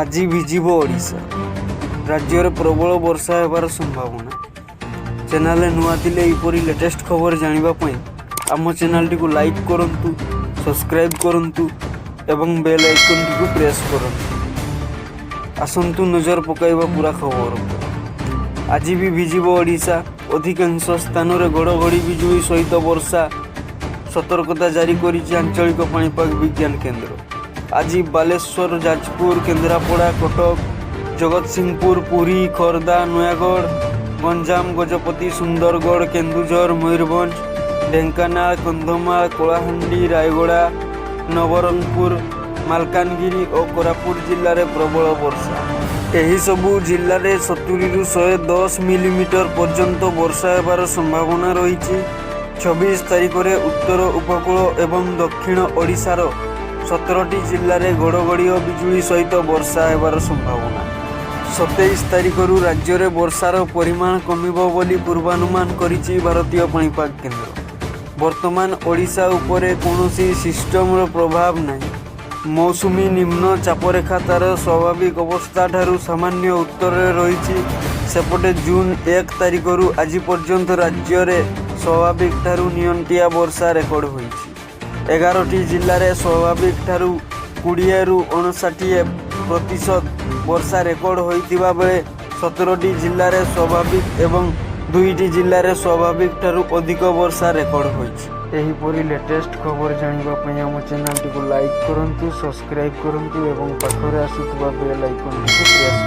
ଆଜି ଭିଜିବ ଓଡ଼ିଶା। ରାଜ୍ୟରେ ପ୍ରବଳ ବର୍ଷା ହେବାର ସମ୍ଭାବନା। ଚ୍ୟାନେଲରେ ନୂଆ ଥିଲେ ଏହିପରି ଲେଟେଷ୍ଟ ଖବର ଜାଣିବା ପାଇଁ ଆମ ଚ୍ୟାନେଲଟିକୁ ଲାଇକ୍ କରନ୍ତୁ, ସବସ୍କ୍ରାଇବ୍ କରନ୍ତୁ ଏବଂ ବେଲ୍ ଆଇକନ୍ଟିକୁ ପ୍ରେସ୍ କରନ୍ତୁ। ଆସନ୍ତୁ ନଜର ପକାଇବା ପୁରା ଖବର ଉପରେ। ଆଜି ବି ଭିଜିବ ଓଡ଼ିଶା। ଅଧିକାଂଶ ସ୍ଥାନରେ ଘଡ଼ଘଡ଼ି ବିଜୁଳି ସହିତ ବର୍ଷା। ସତର୍କତା ଜାରି କରିଛି ଆଞ୍ଚଳିକ ପାଣିପାଗ ବିଜ୍ଞାନ କେନ୍ଦ୍ର। ଆଜି ବାଲେଶ୍ୱର, ଯାଜପୁର, କେନ୍ଦ୍ରାପଡ଼ା, କଟକ, ଜଗତସିଂହପୁର, ପୁରୀ, ଖୋର୍ଦ୍ଧା, ନୟାଗଡ଼, ଗଞ୍ଜାମ, ଗଜପତି, ସୁନ୍ଦରଗଡ଼, କେନ୍ଦୁଝର, ମୟୂରଭଞ୍ଜ, ଢେଙ୍କାନାଳ, କନ୍ଧମାଳ, କଳାହାଣ୍ଡି, ରାୟଗଡ଼ା, ନବରଙ୍ଗପୁର, ମାଲକାନଗିରି ଓ କୋରାପୁଟ ଜିଲ୍ଲାରେ ପ୍ରବଳ ବର୍ଷା। ଏହିସବୁ ଜିଲ୍ଲାରେ 70ରୁ 110 ମିଲିମିଟର ପର୍ଯ୍ୟନ୍ତ ବର୍ଷା ହେବାର ସମ୍ଭାବନା ରହିଛି। 26 ତାରିଖରେ ଉତ୍ତର ଉପକୂଳ ଏବଂ ଦକ୍ଷିଣ ଓଡ଼ିଶାର 17ଟି ଜିଲ୍ଲାରେ ଘଡ଼ଘଡ଼ି ଓ ବିଜୁଳି ସହିତ ବର୍ଷା ହେବାର ସମ୍ଭାବନା। 27 ତାରିଖରୁ ରାଜ୍ୟରେ ବର୍ଷାର ପରିମାଣ କମିବ ବୋଲି ପୂର୍ବାନୁମାନ କରିଛି ଭାରତୀୟ ପାଣିପାଗ କେନ୍ଦ୍ର। ବର୍ତ୍ତମାନ ଓଡ଼ିଶା ଉପରେ କୌଣସି ସିଷ୍ଟମର ପ୍ରଭାବ ନାହିଁ। ମୌସୁମୀ ନିମ୍ନ ଚାପରେଖା ତାର ସ୍ୱାଭାବିକ ଅବସ୍ଥାଠାରୁ ସାମାନ୍ୟ ଉତ୍ତରରେ ରହିଛି। ସେପଟେ ଜୁନ୍ 1 ତାରିଖରୁ ଆଜି ପର୍ଯ୍ୟନ୍ତ ରାଜ୍ୟରେ ସ୍ୱାଭାବିକଠାରୁ ନିଅଣ୍ଟିଆ ବର୍ଷା ରେକର୍ଡ ହୋଇଛି। 11ଟି ଜିଲ୍ଲାରେ ସ୍ୱାଭାବିକଠାରୁ 20ରୁ 59% ବର୍ଷା ରେକର୍ଡ ହୋଇଥିବା ବେଳେ 17ଟି ଜିଲ୍ଲାରେ ସ୍ୱାଭାବିକ ଏବଂ ଦୁଇଟି ଜିଲ୍ଲାରେ ସ୍ୱାଭାବିକଠାରୁ ଅଧିକ ବର୍ଷା ରେକର୍ଡ ହୋଇଛି। ଏହିପରି ଲେଟେଷ୍ଟ ଖବର ଜାଣିବା ପାଇଁ ଆମ ଚ୍ୟାନେଲଟିକୁ ଲାଇକ୍ କରନ୍ତୁ, ସବସ୍କ୍ରାଇବ୍ କରନ୍ତୁ ଏବଂ ପାଖରେ ଆସୁଥିବା ବେଲ୍ ଆଇକନ୍ଟିକୁ ପ୍ରେସ୍